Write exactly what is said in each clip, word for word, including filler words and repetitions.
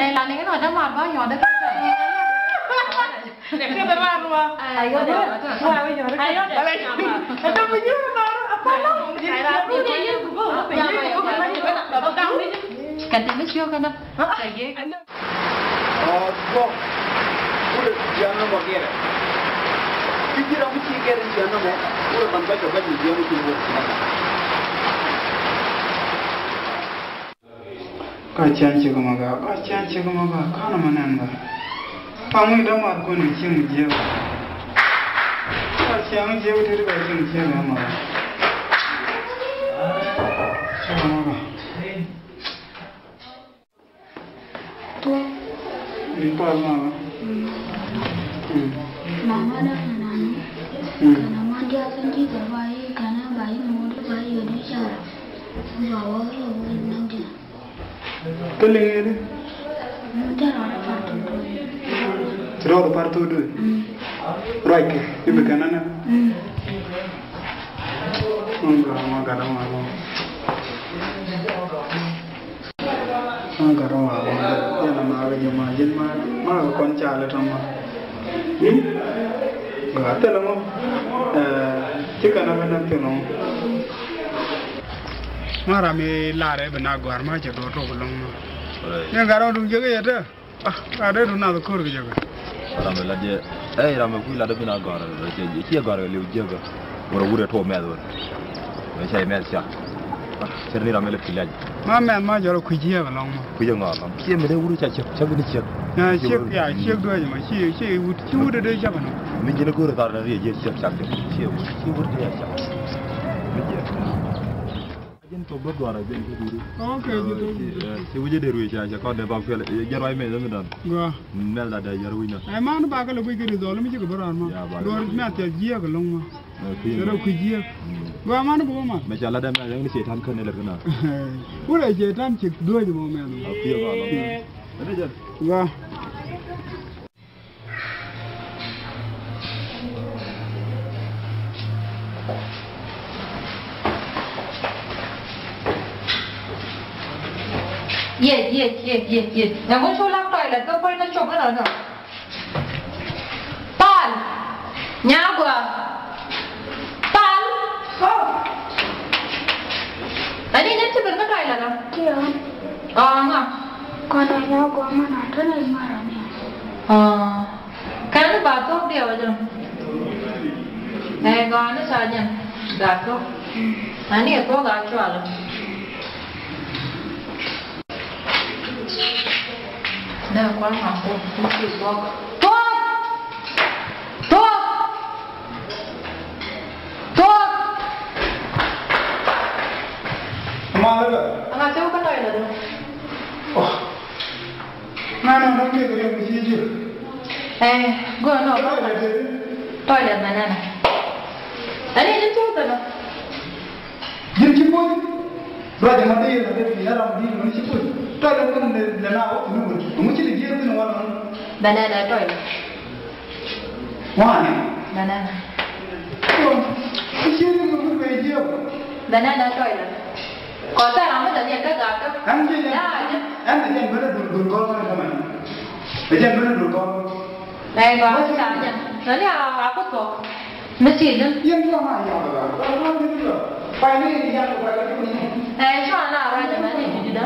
Ɛ, la ni kɛ nɔ dämar ba nyɔt dä kɛ. Kɛn te mi ciö kɛn dä. Ɔ, bok. Wurɛ jiɛn nɔmɔ gɛrɛ. Ti ji̱ ram mi ci gɛrɛ jiɛn nɔmɔ. Wurɛ ban bäc kɛ bäc mi jiɛn mi ci wurɛ jiɛn nɔmɔ. Ka cäŋ cik mɔ gak, ka cäŋ cik mɔ gak, ka nɔmɔ nɛn gak. Ka ŋuc dämar kun i̱ cieŋ jiɛk. Ka cäŋ jiɛk ti ri ka cieŋ jiɛk mɔ gak. Cik mɔ gak. Min pal mama. Mm. Mama da kana ni. Mm. Kana ma dia kan ji ka ba yi kana ba yi mo da ba yi di chara. Ba wa yi wo na dia. Kä liŋ i̱ di? Mm, te rɔɔdɛ par tudu. Te rɔɔdɛ par tudu. Mm. Ruac kɛ i̱ bi kɛn anɛ. Mm. Ŋa gat ŋa ŋa. Ŋa gat ŋa ŋa. Jɛn a makä jɛ ma jɛn ma makä kɔn ca lɛ tɔŋ ma. Gaa thilɛ ŋɔ. Ci kɛn a kɛn a thilɛ ŋɔ. Ma ram mi larɛ bi na gɔ̱a̱r ma cɛ duɔ̱ɔ̱r tok lɔŋ ma. Ni gat ram duŋ jek yɛ te. Ah, gat dee duŋ nath ko̱r kɛ jek. Ram mi lat jɛ. Ɛ ram mi kui̱ lat bi na gɔ̱a̱r. Ciɛ gɔ̱a̱r kɛ liw jek. Wurɛ wurɛ tuɔ mɛth wurɛ. Mɛ cɛ mɛth ca. Cɛ ni ram mi lɛ pi̱l yac. Ma mɛth ma jɔrɔ kui̱ jiɛk ɛlɔ̱ŋ mɔ. Kui̱ jɛ ŋɔak ɛlɔ̱ŋ. Ciɛ mi dee wut ca ciek, ca bi ni ciek. Ciek, ya, ciek duec mɔ. Ci, ci wut, ci wut dee cak ɛnɔ. Mi ji̱n go̱o̱r thar na riɛ jiɛ ciek cak jɛ. Ciɛ wut, ci wut dee cak. Mi jiɛ. Ji̱n thok bä duar a jiɛn kä duri. Ok, ji̱ thok. Ci wut jɛ dee ruec ca, ca kɔn dee ba kuɛl. Jɛ ruac mɛ, mɛ dan. Gua. Mɛl da dee jɛ ruec na. Ɛ man ba kɛ lɛ kui̱ kɛ di dhɔl mi ci kɛ bä ruan ma. Ya, ba. Duɔr mɛ thiath jiɛk ɛlɔ̱ŋ ma. Cɛ rɔ kui̱ jiɛk. Gua man bä ma. Mɛ ca lat dee mɛ yɛn ni cetan kän ni lɛt kän na. Wurɛ cetan cik duec mɔ mɛ. A piɛ ba lɔ. Ɛ dee jɛ. Gua. Yes, yes, yes, yes, yes. Nyɛ ŋu cu lak tɔy lɛ kä puɔ̱ny na cop inɔ nɔ. Pal. Nyagua. Pal. Ani nyɛ ti ben kä tɔy lɛ nɔ. Ɔ ŋa. Kɔn a nyagua mana tene mara ni. Ɔ. Kɛn ba thok diɛ wä jɛ. Ɛ gɔaa ni ca jɛn. Ga thok. Ani ɛ thok a cual. Dee kual ma ko ni ci thok. Thok! Thok! Thok! Ama lɛ. Ama cɛ wä kä tɔy lɛ dɔ. Ŋa nɔ dɔ̱ŋ kɛ kɛ kɛ mi ci ji̱. Ɛ, go̱o̱r nɔ. Toilet dee. Toilet mɛ nɛnɛ. Ɛn i̱ ji̱ tuɔɔk kɛ nɔ. Ji̱n ci puɔ̱ny. Ruac ɛmɔ dee yɛn a dee fi ram di mɛ ni ci puɔ̱ny. Toilet mɛ nɛ lɛ na wä kuni wä. Ŋu ci ni ji̱ ri thin wä nɔ. Mɛ nɛnɛ toilet. Wani. Banana. Banana toilet. Kɔn thɛr ram mi dɔ̱diɛn kä gak kä. Ɛn jɛ jɛ. Ɛn jɛ jɛ bänä dul dul gɔl mani kɛ mani. Ɛ jɛ bänä dul gɔl. Nɛ gɔl mi sa jɛ. Nani a a kuth kɔ. Mi si jɛ. Yɛn jɛ ma ya ba. Ba ba ni dul. Ba ni ya ba ba ni. Ɛ cua na ra jɛ mani di da.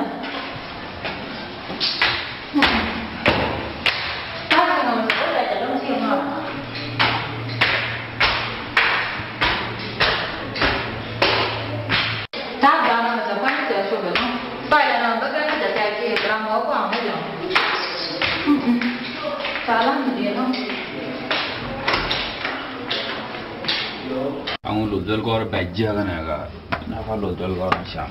Aŋu luth dhöl gɔr bɛ jiäk ɛnɛ ka na pa luth dhöl gɔr cam.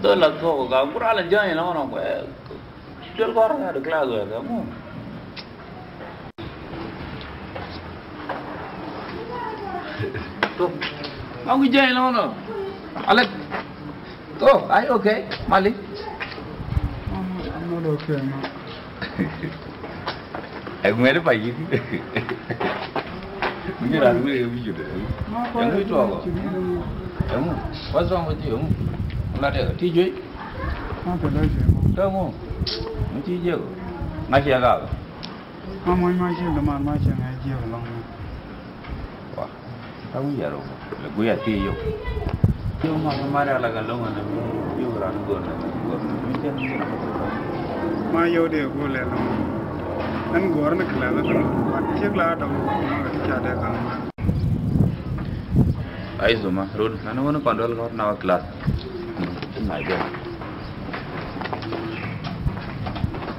Dhöl la thuɔk ka gura la jɔny la ŋɔnɔ kɛ. Duel kɔr ŋa̱t class wɛr kɛ ŋu. Tok. Ma ku jɛ lɔnɔ. Alɛ. Oh, are you okay, Mali? I'm not okay, man. Ɛ ŋuɛ̈t pa yit. Mi jɛ ran ŋuɛ̈t ɛ mi jut. Ɛŋu tuɔɔkɔ? Ɛŋu? What's wrong with you? Ɛŋu? Ŋa tɛk ti juey. Ŋa tɛk ti juey. Tɔŋ ŋu? Mi ci jiɛk. Ŋa ciɛ gal. Ŋa muɔ̱ny ma ciɛ däman ma ciɛ ŋa jiɛk lɔŋ. Wa. Ka wi̱i̱ yɛr wä lɛ guiy a thiec yök. Yök ma kä mat ala kɛ lo̱ŋ ɛn mi yök ran go̱r nɛ go̱r nɛ mi cɛn mi. Ma yök dee go̱r lɛ lo̱ŋ. Ɛn go̱r ni kɛ lɛ lo̱ŋ. Ciek la dɔŋ ma kɛ ca dee kaŋ. Ai zuma run nan wä ni kɔn duel kɔr na wä class.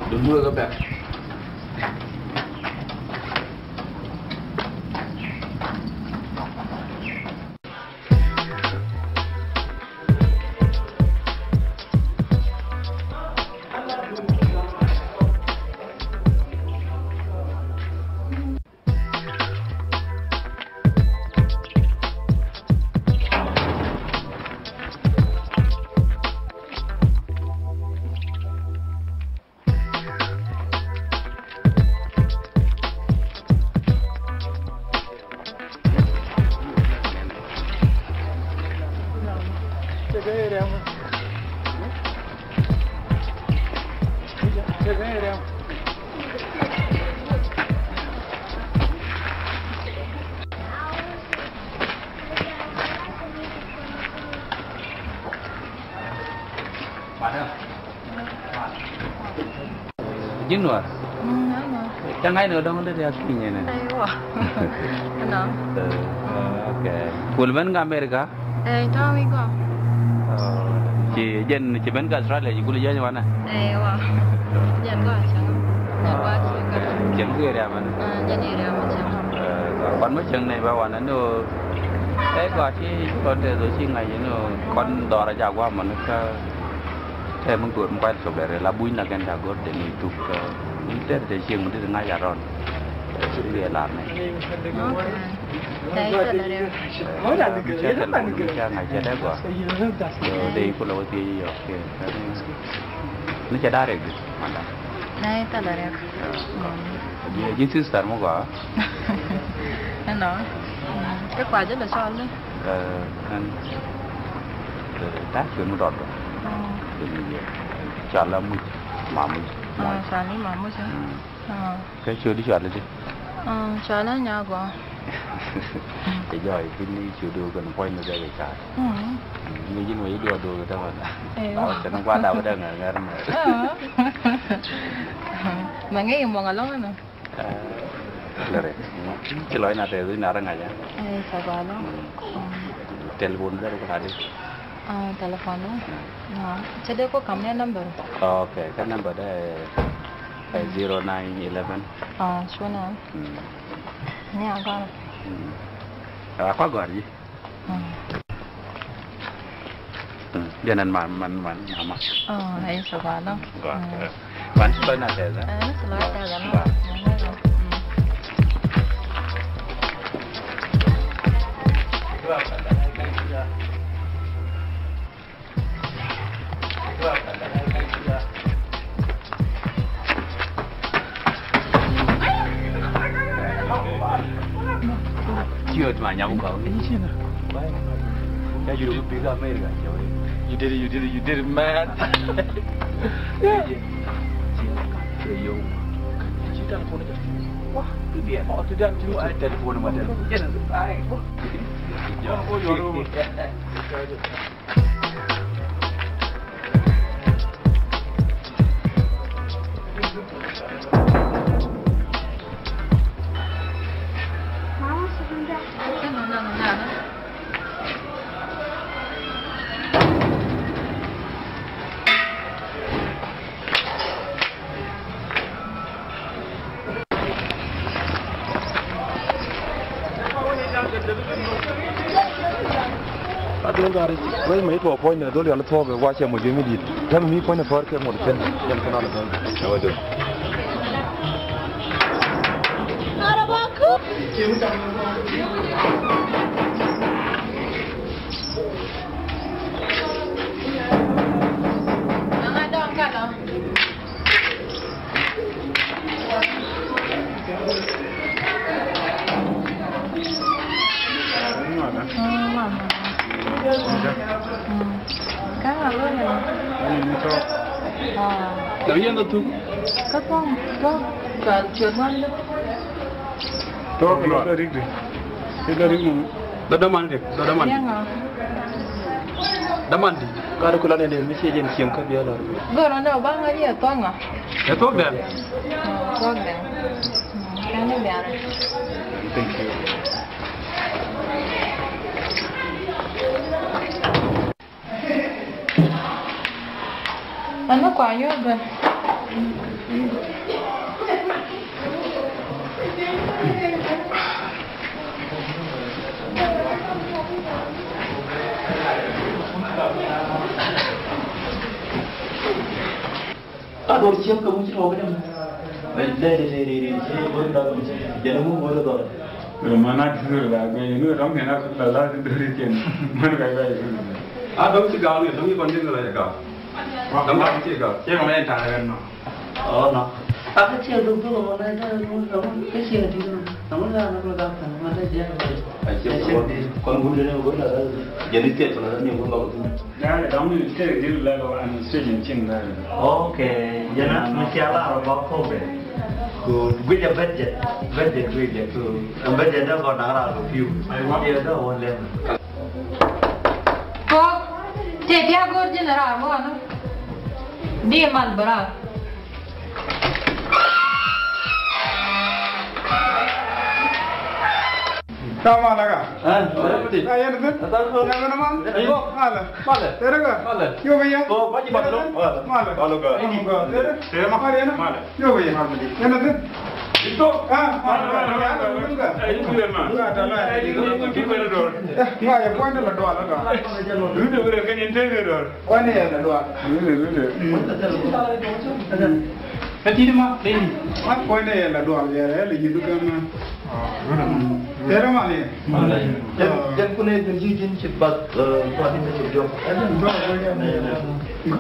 Dun duel kɛ bɛk. Madam. Ji̱n Nuäär. Mm, ɛnɔ. Cä ŋa̱c ni kɛ dɔ̱ŋ dee riak ki̱ny ɛnɛ. Ɛywa. Ɛnɔ. Eh, okay. Kul ben kä America? Eh, tɔ̱ wi̱c gɔaa. Oh, ci jɛn ci ben kä Australia ci kul jɛn wanɛ? Ɛywa. Jɛn gɔaa cäŋ. Jɛn gɔaa cäŋ. Cäŋ ki riam ɛnɛ? Ah, jɛn riam cäŋ. Eh, kɔn mi cäŋ ni ba wanɛ ni o. Ɛy gɔaa ci kɔn te dho ci ŋa̱c ni o kɔn dhɔr a jak guam ɛnɛ kä. Tɛ mi go̱o̱r mi kuay cop dɛ rɛ la buny la kɛn ca go̱o̱r dɛ ni tuk, eh, mi tɛr tɛ cieŋ mi dit ŋa̱c a rɔn. Tuk riɛ lar nɛ. Okay. Tɛ i̱ thɛl a riɛk. Eh, mi cɛ thɛl kun mi cɛ ŋa̱c cɛ dɛ gɔaa. So dee i̱ kulɛ wä thiec i̱ yɔk kiɛ. Ni cɛ da̱r riɛk di, madam. Nɛ i̱ thɛl a riɛk. Ji̱, ji̱ sister mi gɔaa. Ɛnɔ. Kä kua jɛ lɛ cɔl ni. Eh, ɛn. Eh, ta̱a̱ cuɛ mi dɔdɔ. Cuɛ mi jɛ. Cɔal a muc, ma muc. Ah, cɔal ni ma muc, eh? Mm. Ah. Kä cuɛ di cɔal di? Ah, cɔal a nya gɔaa. Kɛ jɔɔc kin ni cuɛ di kɛn puɔ̱ny ni bɛ kɛ ca̱a̱t. Mm. Ni ji̱n wä ji̱ duɔ̱ɔ̱r duɔ̱ɔ̱r kɛ tämɛ. Eh, wa. Tɛn kuat a wä dee ŋɛr ŋɛr mɛ. Ah. Mɛ ŋäc i̱ muɔŋ alɔŋ ɛnɔ. Eh, lɛ rɛ. Ci lɔc na tɛth in a rɛ ŋa̱c, eh? Eh, ca gɔaa lɔ. Mm. Mm. Telephone dee rɛ kɛ adi? Ah, telephone dee? Mm. Ah, cɛ dee kɔ kam ni number. Okay, kä number dee, eh, mm, zero nine eleven. Ah, cu na. Mm. Ni a gɔaa. Mm. A kua gɔaa ji̱. Mm. Mm. Jɛn ɛn man, man, man, mama. Oh, ɛ, i̱ sɛ gɔaa lɔ. Gɔaa. Mm. Eh. Ban ci lɔc na tɛth, eh? Eh, ci lɔc tɛth, eh? Gɔaa. Mm. Ciöt ma nyam kɔŋ. Ya, you did, you did, you did it, man. Yeah. Telephone ma telephone. A duel gari wec mɛ itɔ puɔ̱ny ni dhol yɔl thuɔk wa cɛ mɔ ji̱ mi dit. Tɛm mi puɔ̱ny ni thɔr kɛ ŋot kɛn yɛn kɛn a lɛ puɔ̱ny. Ɛ wä duel. Kaŋ a lo̱c ɛn. Ɛn ni tɔ̱. Aa. Dɔ̱ŋ yɛn dɔ̱ thuk. Kä thuɔ̱ŋ tɔ̱. Cual ciöt ŋuan dɔ̱. Tɔ̱ kɛ lɔt rik di. Rik di rik mɔ. Dɔ̱ däman rik. Dɔ̱ däman. Yɛn ŋa. Däman di. Ka ri kula nɛ dee mi ciɛ jɛn cieŋ kä biɛ lɔr. Gɔr ɔn dɛ ɔ ba ŋa̱c yɛ thuɔ̱ŋ ŋa. Ɛ thuɔ̱k dɛl. Thuɔ̱k dɛl. Kɛn ni biarɛ. Thank you. Ɛn ni kua nyuɔth ben. A dɔr ciem kɛ muc rɔɔk dɛm. Lɛ lɛ lɛ lɛ lɛ ciem bor dɔr. Jɛn ŋu bor dɔr. Lɛ mana ti la bɛ ni rɔm kɛ na la la ti dori kɛn. Man bɛ bɛ. A dɔm ti gal ni dɔm yi kɔn ni la ya gal. Dɔm ti gal. Cɛ kɔn ni ta gal nɔ. Ɔ nɔ. A ka cɛ dɔm dɔm mɔ na ta dɔm dɔm kɛ cɛ ti dɔm. Dɔm la na ko da kan ma ta jɛ. A cɛ kɔn bor dɔr ni bor la. Jɛn ni kɛ kɔn ni bor la. Dale, dɔŋ ni tëë diri la lɔ administration cin dale. Ok, jɛn a mi cia la rɔ ba kɔbɛ. Ko guic a budget, budget guic a ko. Budget da kɔ na ra ko piu. Aywa. Yɛ da wɔ lɛm. Ko, tëë tia gor general mɔ no. Di mal bara. Tɔ malɛ ka. Ɛ, ɛ, ɛ, yɛn thin. Ɛ, thin. Yɛn thin mal. Ɛ, yɛn thin. Malɛ. Malɛ. Tɛrɛ ka. Malɛ. Yo bi yɛ. Tɔ ba ji ba lo. Malɛ. Malɛ. Malɛ ka. Malɛ ka. Tɛrɛ. Tɛrɛ ma. Malɛ yɛn. Malɛ. Yo bi yɛ. Yɛn thin. Ito. Ah, malɛ. Malɛ. Yɛn thin ka. Ɛ, yɛn thin ma. Ka ta la. Ɛ, yɛn thin ki bɛ dɔr. Ɛ, ma yɛ pɔn la dɔr la dɔr. Lu de wɛrɛ kɛ ni tɛrɛ dɔr. Pɔn yɛ la dɔr. Lu de, lu de. Ɛ ti di ma, lady. Ma pɔn yɛ la dɔr yɛ, yɛ la jidu kɛ ma. Tɛrɛ ma ni. Jɛn, jɛn kunɛ jɛn ji̱ ji̱n ci bath, ɛ, kuan ni ci diɔk. Ɛ, jɛn dɔk, ɛ, jɛn, ɛ, ɛ.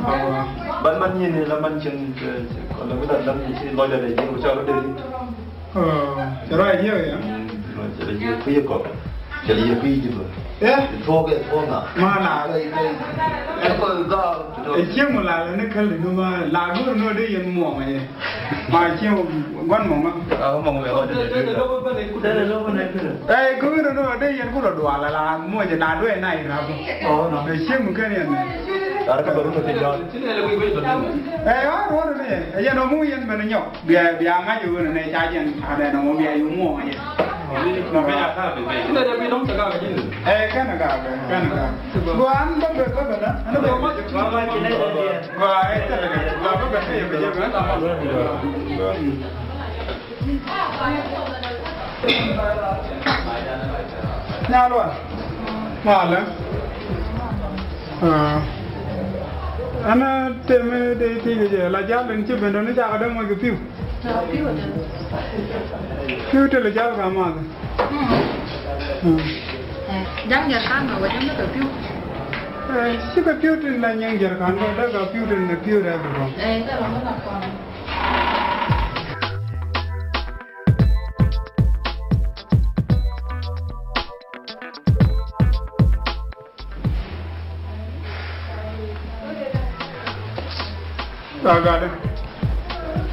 Ban man ni ni la man cɛn, ɛ, la mi la lam ni ci lɔcdɛ dɛ ji̱n ku ca rɔ dɛ ri. Ɔ, cɛ rɔ a jiɛ ya. Cɛ rɔ jiɛ kui̱ kɔ. Cɛ rɔ jiɛ kui̱ ji̱ bä. Ɛ? Tuɔk ɛ tuɔk na. Ma na. Ɛ kɔ ga. Ɛ cieŋ la ni kal ni ma la gur no de yɛn mɔ ma yɛ. Ma cieŋ guan mɔ ma. A mɔ ma yɛ. Ɛ gur no de yɛn ku rɔ dua la la mɔ jɛ na do ɛ na ira bä. Ɔ na. Ɛ cieŋ kɛn yɛn. Ar ka bä ru no te jɔ. Ɛ ya ro de yɛn. Ɛ yɛn no mu yɛn bɛ ni nyɔk. Bia, bia ŋa̱c ɛ ɣöö nɛ ca jɛn a dɛ nɔmɔ bia yɛ muɔ̱ɔ̱ŋ ɛ jɛ. Nɔ bia ta̱a̱ bi bɛy. Inɛ dee bi dɔ̱ŋ te gak ɛ ji̱n. Ɛ kɛn ɛ gak ɛ, kɛn ɛ gak. Gɔaa ɛn bä bɛ bä bɛ na. Ɛn bä bä bä bä bä bä bä bä bä bä. Nyal wa. Malɛ. Aa. Ɛn tëë mi dee ti jɛ la jal in ci ben dɔ̱ni cakɛ dee moc kɛ pi̱w. Pi̱w te lɛ jal ka math. Ja̱ŋ jɛrkan mɛ wä ja̱ŋ kɛ pi̱w. Ɛ, cikɛ pi̱w tin la nyiŋ jɛrkan kɛ dee ka pi̱w tin la pi̱w rɛk kɛ kɔn. Ka gatdä.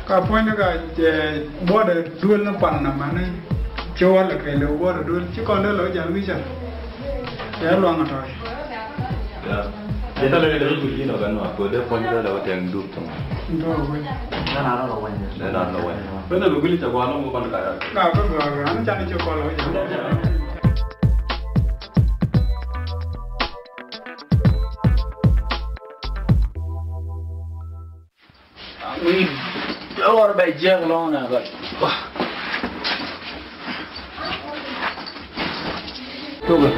Ka puɔ̱nydä ka, ɛ, buɔ̱dɛ duel ni pan na mani. Ci wal kɛ lɛ buɔ̱dɛ duel. Ci kɔn dee lɔ jal wi̱cä. Cɛ luaŋ a tɔy. Ya. Cɛ tɔ lɛ lɛ wi̱cä nɔ kan ma. Ko dee puɔ̱nydä lɛ wä tɛŋ dup tɔŋ. Ntɔ wä. Nɛ na rɔ wä. Nɛ na rɔ wä. Bä na bä guli cɛ guan lɔ mɔ kɔn ka ya. Ka bä bä bä. An can ci kɔn lɔ jal. Ɣɔr bɛ jiɛk lɔŋ na bä. Tugä.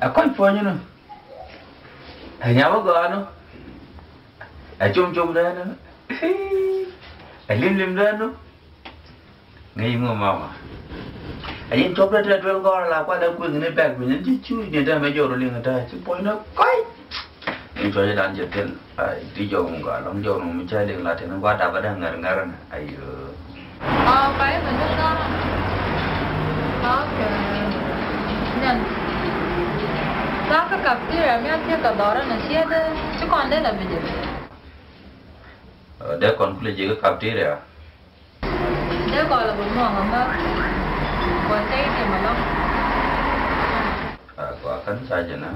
Ɛ kɔc puɔ̱ny inɔ. Ɛ nyabä gɔaa inɔ. Ɛ com com dee inɔ. Ɛ lim lim dee inɔ. Ŋäc ŋu mama. A yin cop rɛ tɛ duel gɔr la kualɛ kueŋ ni pɛk piny ni ci cuuc ni tɛ mɛ jɔr liŋ tɛ ci puɔ̱ny ni kɔc. Ni cuɔ̱c dan cɛ thil. Ai, ti jɔk ŋuka lɔŋ jɔk ŋu mi cä liŋ la tini gua dap adɛ ŋär ŋär ni. Ayo. Ɔ, ba i̱ mi ni gɔr. Ok. Nyan. Ka kä cafeteria mi a thiek kɛ dhɔrä ni ciɛ dee ci kɔn dee la bi jɛ. Ɛ, dee kɔn kulɛ jiɛ kä cafeteria. Dee kɔn la bi muɔŋ ɛmɛ. Kɔn tey tim ɛlɔŋ. A, kɔn a kän ca jɛ na.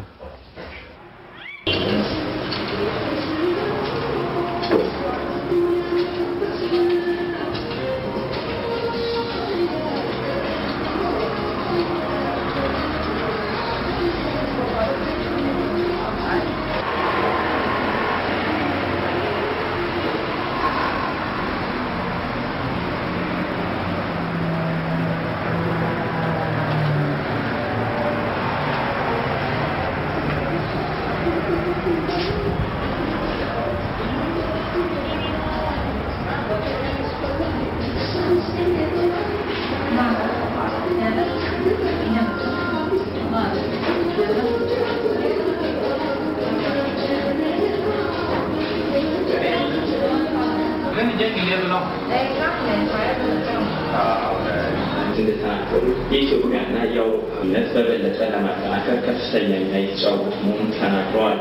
Ti ni tha̱a̱ŋ kuru i̱ cop kɛn na yɔw. Nɛ thɛbɛ lɛ thɛlɛ ma tha̱a̱ŋ kä kä sɛnyɛ nyɛ i̱ cɔw mun tha̱a̱ŋ ruɔl.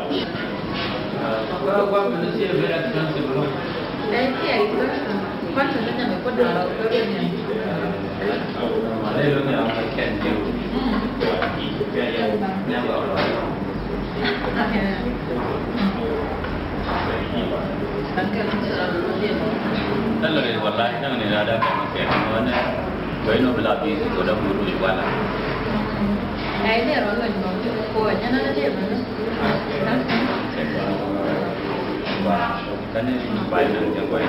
Salary wallahi nang ni rada kɛ ma kɛ ni wane. Bai no bila bi ko da buru wala. Ai ne ro lo ni ko nyana ne ba. Ba. Kani bai nang jɛ bai.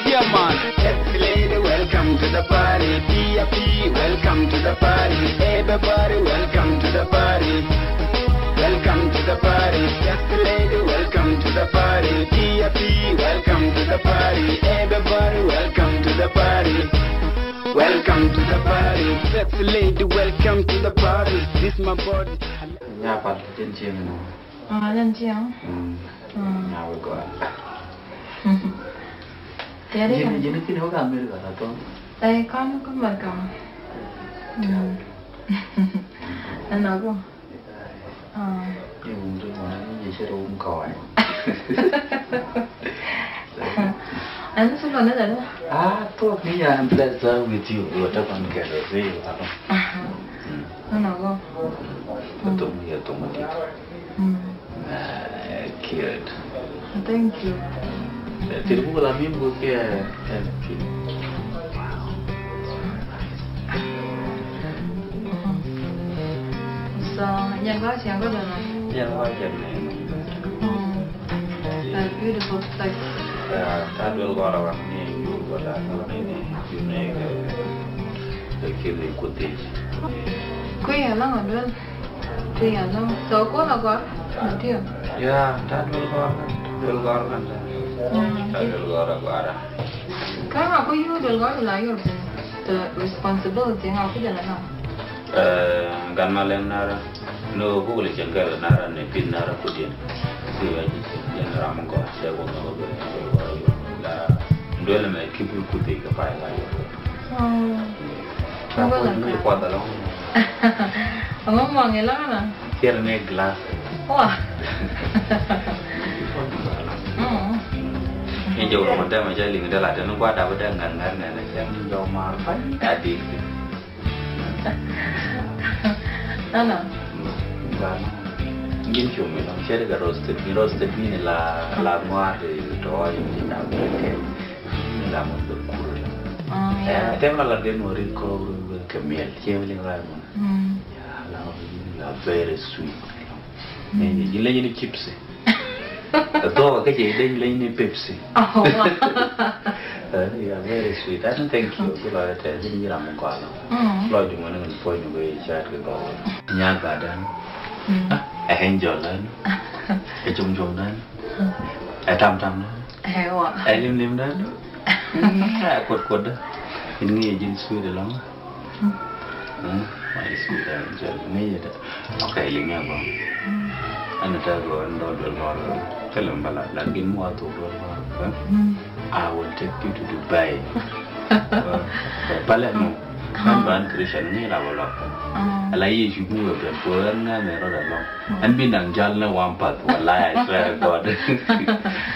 Yeah, man. Sexy lady, welcome to the party. P I P, welcome to the party. Everybody, welcome to the party. Welcome to the party. Sexy lady, welcome to the party. P I P, welcome to the party. Everybody, welcome to the party. Welcome to the party. Sexy lady, welcome to the party. This my body. Nya pal tin chin. Ah, len tiang. Mm. Mm. Nya we go. Tiari kan. Jini jini kini hoga Amerika ta to. Tai kan ko Amerika. Mm. Ana go. Ah. Ni wum tu mana ni je shero wum kawai. Ani sulu ne dada. Ah, to ni ya, I'm blessed with you. Wata kan kɛlɛ sɛ yu. Aha. Mm. Ana go. Ka tom ya tom di. Mm. Ah, cute. Thank you. Ti bu la mi bu kɛ. Wow. So, nyɛ gua tiang gua dɔnɔ. Nyɛ gua tiang ni. Mm. A beautiful place. Yeah, ta duel gua la ni yu gua la ni ni yu ni kɛ kɛ kɛ kɛ. Kuya la ngan duel. Ti ya no. So ko na gɔr. Ti ya. Ya, ta duel gɔr. Duel gɔr kan ta. Mm. Ta duel gɔr gɔr. Ka ŋa ku yu duel gɔr la yor. The responsibility ŋa ku jala na. Eh, gan ma lem nara. No, bu le jengel nara ne pin nara ku dien. Ti ya ji jengel ram gɔr. De wo no be. La duel me kibul ku ti ka pa la yor. Oh. Ka kuɔth alɔŋ. Ɔmɔ muɔŋ ilɔŋ na. Tiɛr ni glass. Wa. Mm. Ni jɛ wä mɔn tɛmɛ cɛ liŋ dɛ la tɛn ni gua dap dɛ ŋar ŋar nɛ nɛ cɛ ni jɔw maar pay. A dik. Ana. Gua na. Gin cum ilɔŋ cɛ ri kɛ roasted. Ni roasted ni la la ŋuar tɔ in ti na kɛ. Ni la mɔ bɛ kur la. Ah, yeah. Eh, tɛm la la den wä ri ko kɛ miɛl, cɛ wä li ra mɔ. Mm. Yeah, la mɔ la very sweet. Mm. Ni ji lɛ ni chips. Dɔ ka je den lɛ ni Pepsi. Oh, wow. Eh, yeah, very sweet. I don't think you feel like that. Ni ra mɔ ko la. Mm. Lɔ ju mɔ ni ko ni ko chat ko. Nya ga dan. Mm. Ah, ɛ angel dan. Ɛ jom jom dan. Mm. Ɛ tam tam dan. Ɛ wa. Ɛ lim lim dan. Mm, ɛ kuɔt kuɔt dan. Ini ŋi̱i̱c ji̱n sweet ɛlɔ̱ŋ. Mm. Mm, my sweet angel. Ŋi̱i̱c ɛ dee. Okay, liŋ ya gɔ̱a̱ŋ. Mm. Ɛn ɛ tɛth gɔ̱a̱ŋ dɔ̱l duel gɔ̱a̱ŋ. Kɛlɛ mi ba la, lakin mi wa thok duel gɔ̱a̱ŋ. Mm. I will take you to Dubai. Palɛ nɔ. Ɛn ba ɛn Christian ŋi̱i̱c la wä lɔk. Mm. Ala Yecu bi wee ben, kɛ ɣän ŋa̱n ɛ rɔɔdɛ lɔŋ. Mm. Ɛn bi naŋ jal ni wan path, wallahi, I swear to God.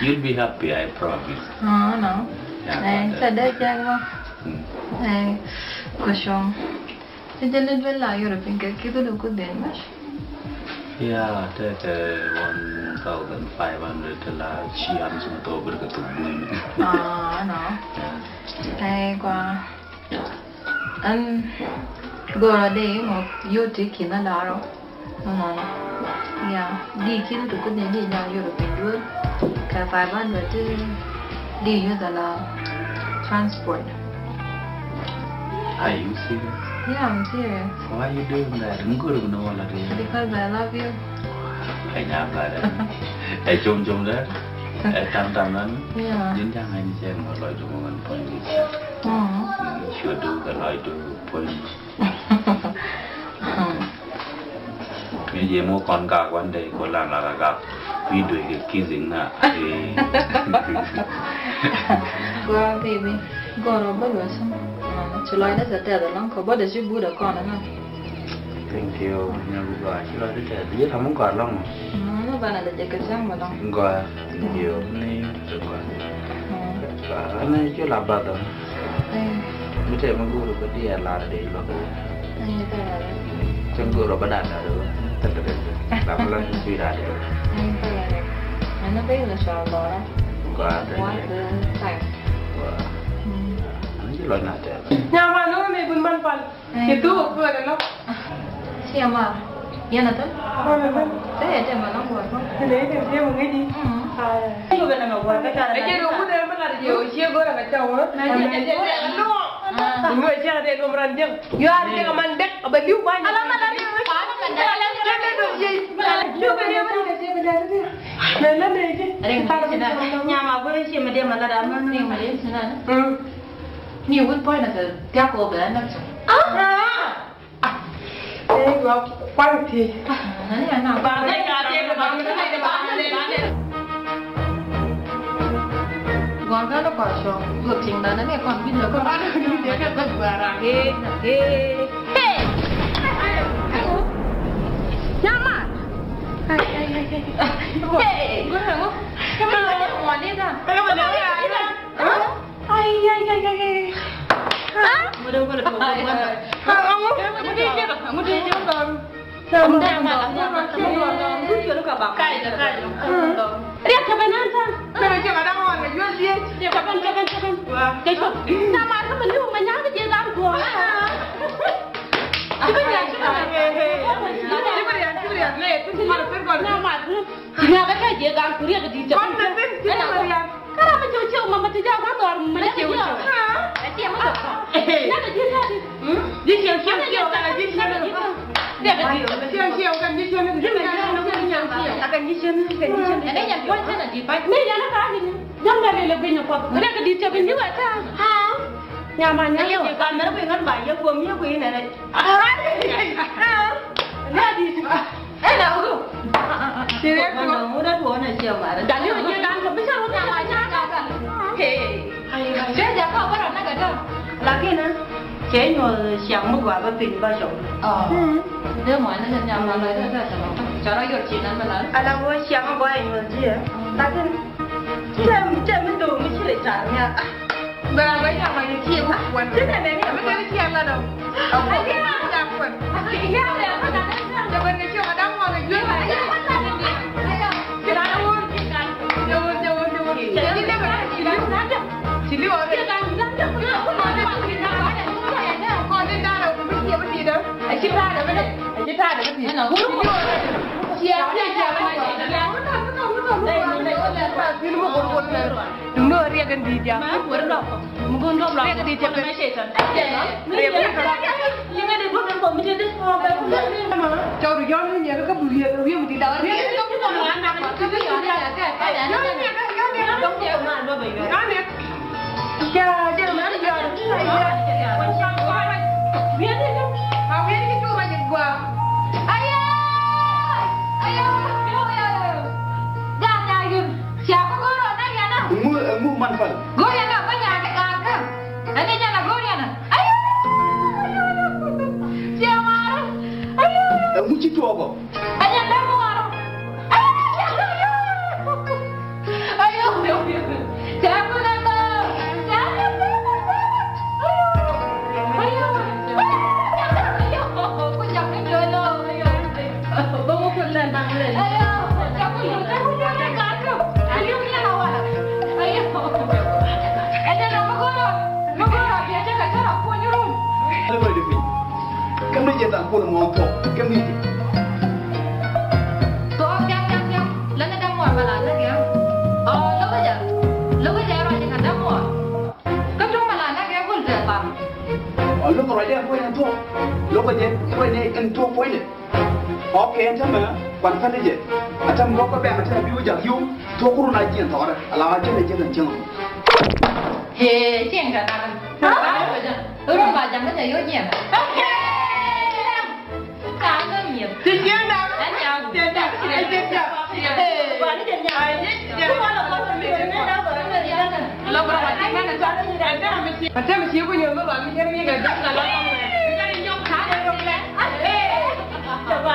You'll be happy, I promise. Oh, no. Yeah, eh, but, uh, cɛ dee jɛk bä. Mm. Eh, kɛ cuɔ̱ŋ. Cɛ jɛ lät ben la Europe in kɛ ki̱th du ku dhin bä. Yeah, tɛ, tɛ one thousand five hundred ti la ci an ci mi thok bir kɛ thuk buny. Ah, no. Yeah. Eh, kua. Ɛn go̱o̱rä dee ŋɔ yot ti ki̱n a da̱rä. Nɔnɔ. Yeah. Di ki̱n ti kuth ni di nyal yot piny duel. Kɛ five hundred ti di yuth ala transport. Are you serious? Yeah, I'm serious. Why you doing that? Ŋu go̱o̱rä bi ni wä la di? Because I love you. Ɛ nya barɛ. Ɛ com com dɛ. Ɛ tam tam nan. Yeah. Din jaŋ ɛ ni cɛ ŋɔ lɔcdu mɔ ŋan puɔ̱ny di. Mm. Cuɛ du kɛ lɔcdu puɔ̱ny. Mi jiɛ mɔ kɔn gak one day ko lan la gak. Mi doi kɛ kissing na. Eh. Gua baby. Gɔrɔ bä luɔc. Ci lɔcdä cɛ tɛth ɛlɔ̱ŋ kɔ bä dee ci but ɛ kɔn ɛŋa. Thank you. Nyɔk gɔaa, ci lɔcdä tɛth. Ji̱ ram mi gɔaa ɛlɔ̱ŋ. Mm, mi banɛ dee jɛ kɛ cäŋ bä ɛlɔ̱ŋ. Gɔaa. Thank you. Ni gɔaa. Mm. Ɛn ci la bath ɛmɔ. Eh. Mi tɛmɛ go̱o̱r bä diɛɛr lar dee luɔk. Eh, tɛmɛ. Cɛ go̱o̱r bä da̱a̱n da̱a̱n bä. Tɛmɛ dee. La bä la sweet da̱a̱n dee. Eh, tɛmɛ. Ɛn bä in sha Allah. Gɔaa, tɛmɛ. One, two, five. Gɔaa. Mm. Ɛn ci lɔc na tɛmɛ. Nyama ni wä mi gun man pal. Ci thuk kuɛɛr ɛlɔ. Ciɛ mar. Yɛn a thil. Kuɛɛr ɛlɔ. Thil yɛ tɛmɛ nɔŋ kuɛɛr kɔ. Thil yɛ tɛmɛ ŋäci. Mm. Aya. Ɛ jɛ kɛ wut ɛ mi lat jɛ o ciɛ go̱rɛ kɛ cɔw. Nɔ ciɛ dee lom ran jɛ. Yuar jɛ kɛ man dek bɛ liw kuany. Ala ma la ni. Mɛ lɛ mɛ jɛ. Nyama go̱rɛ ciɛ mɛ dee ma la ram nɔ ni ma dee. Mm. Ni wut puɔ̱ny na kɛ thiak kɛ wä bɛ na cɛ. Ah! Ah! Eh, wa kuan ti. Ah, na ni na. Ba ni ka ti ba ni na ba ni na. Gua ka lo kua shɔ. Lo ting na ni kɔn bi lo kɔn. Ni de ka ba ra. He, he. Hey! Nyama. Hey, hey, hey, hey. Hey! Gua mo. Kama ni da. Kama ni da. Huh? Ai, ai, ai, ai, ai. Ha? Ŋut dee jek, ŋut dee jek. Ŋut dee jek. Riɛk kɛ bɛ nan tha̱a̱ŋ. Kɛ bɛ cɛ bɛ da̱ŋ ɣɔn kɛ juäl diec. Kɛ bɛ, kɛ bɛ, kɛ bɛ. Kɛ cuɔp. Na ma kä bɛ li̱w mɛ nya̱a̱k kɛ jiɛ gan guɔ̱ɔ̱r. Ci bɛ nya̱a̱k ci bɛ nya̱a̱k. Ci bɛ riɛk, ci bɛ riɛk. Nɛ, ti ti ma pir gɔl. Na ma kä. Nya̱a̱k kɛ jiɛ gan ku riɛk di cɛ. Kɔn na pir, ci bɛ riɛk. Kara mi cok cok ma ma ti jɔk ma dhɔr ma jɔk cok. Ɛ tiɛ ma jɔk. Nya̱a̱k kɛ jiɛ dia̱a̱ di. Ji̱ ciɛŋ ciɛŋ ciɛŋ kan ji̱ ciɛŋ. Ciɛŋ ciɛŋ kan ji̱ ciɛŋ. Ji̱ ciɛŋ ciɛŋ kan ji̱ ciɛŋ. Akan ji̱ ciɛŋ kan ji̱ ciɛŋ. Ɛn ɛ yɛn puɔ̱ny thin a di̱t ba̱ny. Ni yɛn a ka̱a̱c ni. Jɔ̱ŋ dee lele gui̱ny a kuɔth. Rɛk di̱t cɛ bi ni wɛ ka̱a̱c. Aa. Nyama nyama. Ɛ yɛ ji̱ ka̱a̱c mɛr gui̱ny ŋän ba yɛ kuɔm yɛ gui̱ny nɛnɛ. Aa. Ɛ di̱t. Ɛ na wuru. Serious. Ŋun a tuɔɔk na ciɛ marɛ. Jali wä jiɛ gan kɛ bi cɛ run na ma ca ka ka. Hey. Cɛ jɛ kɔ bä rɔ na kɛ dä. Lakin cɛ nyuɔth ciaŋ mi gɔaa bä piny bä cɔk. Ɔ. Dee mɔ ni nyam ma lɔ dee dee tɛmɛ. Cɛ rɔ yɔr ci nan mi lɔ. Ala wä ciaŋ mi gɔaa nyuɔth jiɛ. Lakin cɛ, cɛ mi dɔw mi ci lɛ car nia. Bɛ a bɛ ca ma ni ci ma kuan. Ci nɛ nɛ ni mi kɛ ni ci a la dɔw. A ko ni ci a kuan. Jɛ bɛ ni ci ma dam ma ni jue ma. Ci la wun. Jɛ wun, jɛ wun, jɛ wun. Ci li wun. Ci li wun. Kɔn ni dara ku bi ci bi ti dɛ. A ci dara bi dɛ. A ci dara bi ti. Ci li wun. Ci a ci a. Ni mo ko ko. Duŋni ɣöö riɛk in di̱i̱t diaal. Riɛk in di̱i̱t cɛ pek. Riɛk in di̱i̱t cɛ pek. Cɔw du jɔ̱ɔ̱n ni nyɛk kä bu riɛk riɛk in di̱i̱t da̱a̱k riɛk in di̱i̱t. Jɔ̱ɔ̱n nyɛk kä jɔ̱ɔ̱n nyɛk kä jɔ̱ɔ̱n nyɛk. Jɔ̱ɔ̱n nyɛk. Jɔ̱ɔ̱n nyɛk. Tuɔkɔ. Ayo, ayo, ayo. Kä mi jɛ thaŋ kun mɔ thuɔk, kä mi jɛ. Thuɔk jam jam jam, lɛ ni dämuɔr bɛ la lɛ kɛ. Ɔ, lokä jɛ, lokä jɛ ruac jɛ kɛ dämuɔr. Kä tuŋ bɛ la lɛ kɛ gul tɛ thar. Ɔ, lokä ruac jɛ kuɛn thuɔk, lokä jɛ kuɛn ni ɛn thuɔk kuɛn ni. Ok, ɛn tämɛ kuan päni jɛ. A täm bɔk kä bɛn a tämɛ bi wä jak yum thuɔk kurun a jiɛn thɔrɛ. Ala a jɛn a jɛn a jɛn. Hee, cieŋ kɛ nar. Rum ba jam kä cɛ yo̱ jiɛn. Stop.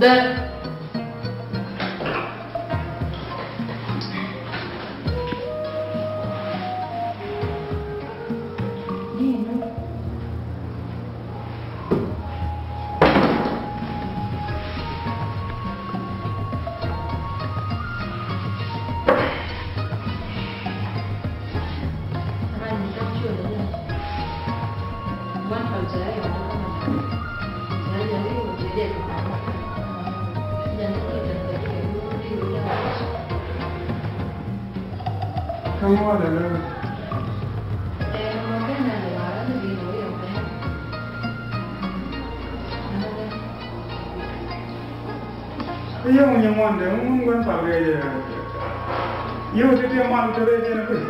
That. Iye ŋu nyi ŋuɔn de ŋun gua̱n pal kɛ yɛ. Iye wä ti ti mal te rɛy jɛn kui̱.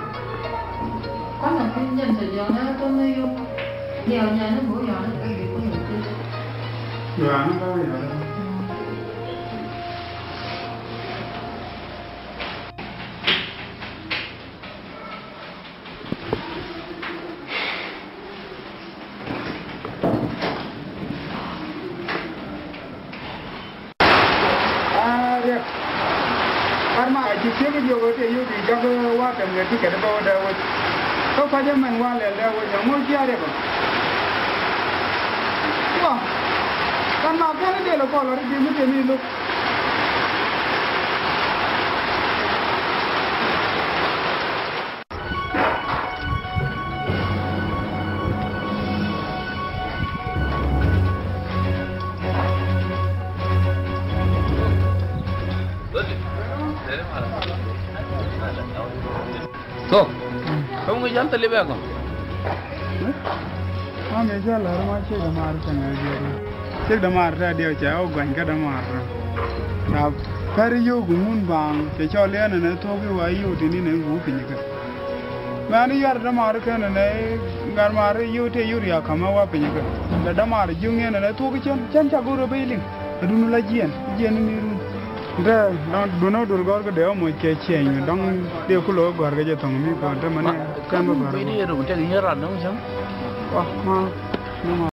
Kɔn a piny jɛn te jɔŋ a thon ni yom. Ni a nyani bu yɔni kɛ bi kui̱ ti. Yɔni ba yɔni. Aa, riɛk. Bar ma a ji̱ thiek i̱ diɔk ɣöö tëë yio̱w ti jɔk ɣöö wa kɛm ɣet ti kɛt i̱ bä wä dee wec. Kä kuac ɛmɛn wa lɛl dee wec ɛ ŋo̱o̱c jiaat riɛk ɔ. Wa. Bar ma kɛn i̱ dee lɛ kɔɔl ɣɔt i̱ di̱i̱m i̱ tëë mi lo̱k. Thok. Kä ŋuc jal thil i̱ bɛ kɔ. Mami jal lar ma cik dämaar cäŋ ɛ diɛɛr. Cik dämaar tɛ diɛw cɛ ɣä guany kä dämaar tɔ. Rap pɛr yio̱w gu ŋun baaŋ cɛ cɔl yɛn ɛn ɛ thuɔ̱k i̱ wa yio̱w tini nɛ gu piny kä. Mɛn i̱ yar dämaar kɛn ɛn ɛ gat maar i̱ yio̱w tëë yio̱w riaak ka̱m ɛ wa piny kä. Lɛ dämaar ji̱ ŋiɛn ɛn ɛ thuɔ̱k i̱ cän cän ca go̱r ɛ ben liŋ. Ɛ dun la jiɛn jiɛn i̱ mi run. Nte dun ɛ dul gɔ̱r kä dee ɛ moc kɛ ciɛny mi dɔ̱ŋ dee ku lo̱k gɔ̱r kɛ jɛ thɔ̱ŋ mi kɔn te mɛn ɛ kɛn bä gɔ̱r. Wa ma.